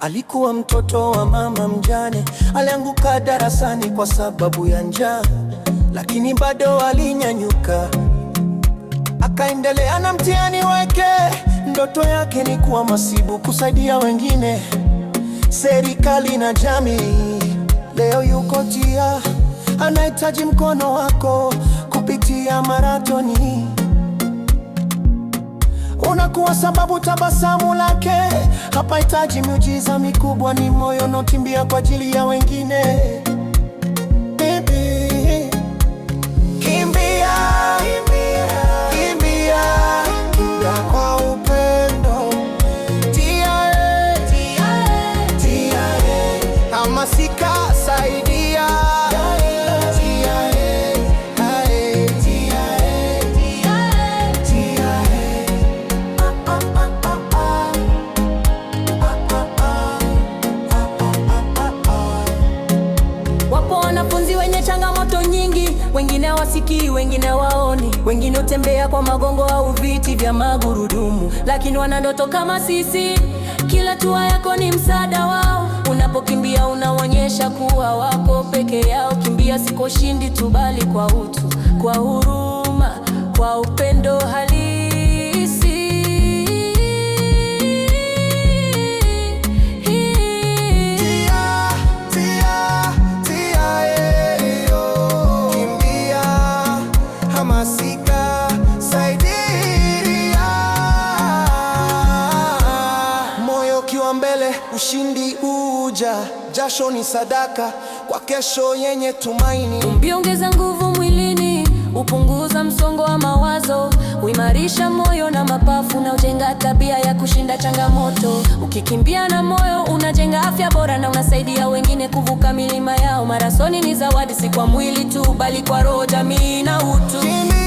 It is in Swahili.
Alikuwa mtoto wa mama mjane, alianguka darasani kwa sababu ya njaa, lakini bado alinyanyuka, akaendelea na mtihani wake. Ndoto yake ni kuwa mhasibu, kusaidia wengine, serikali na jamii. Leo yuko Tia, anahitaji mkono wako kupitia maratoni. Unakuwa sababu tabasamu lake. Hapahitaji miujiza mikubwa, ni moyo unaokimbia kwa ajili ya wengine. Baby, kimbia, kimbia, kimbia kwa upendo. Tia, tia, hamasika, saidia. Tia, tia, tia. Ah, ah, ah, ah, ah. Ah, ah, ah. Ah, ah, ah. Wapo wanafunzi wenye changamoto nyingi, wengine hawasikii, wengine hawaoni, wengine hutembea kwa magongo au viti vya magurudumu, lakini wana ndoto kama sisi. Kila hatua yako ni msaada wao. Unapokimbia unaonyesha kuwa hawako peke yao. Kimbia si kwa ushindi tu, bali kwa utu, kwa huruma, kwa upendo halisi. Tia, tia, tia, eh, yo. Kimbia, hamasika, saidia. Moyo ukiwa mbele, ushindi uja. Jasho ni sadaka kwa kesho yenye tumaini. Mbio huongeza nguvu mwilini, hupunguza msongo wa mawazo, huimarisha moyo na mapafu na hujenga tabia ya kushinda changamoto. Ukikimbia na moyo unajenga afya bora na unasaidia wengine kuvuka milima yao. Marathoni ni zawadi, si kwa mwili tu, bali kwa roho, jamii na utu. Kimbia.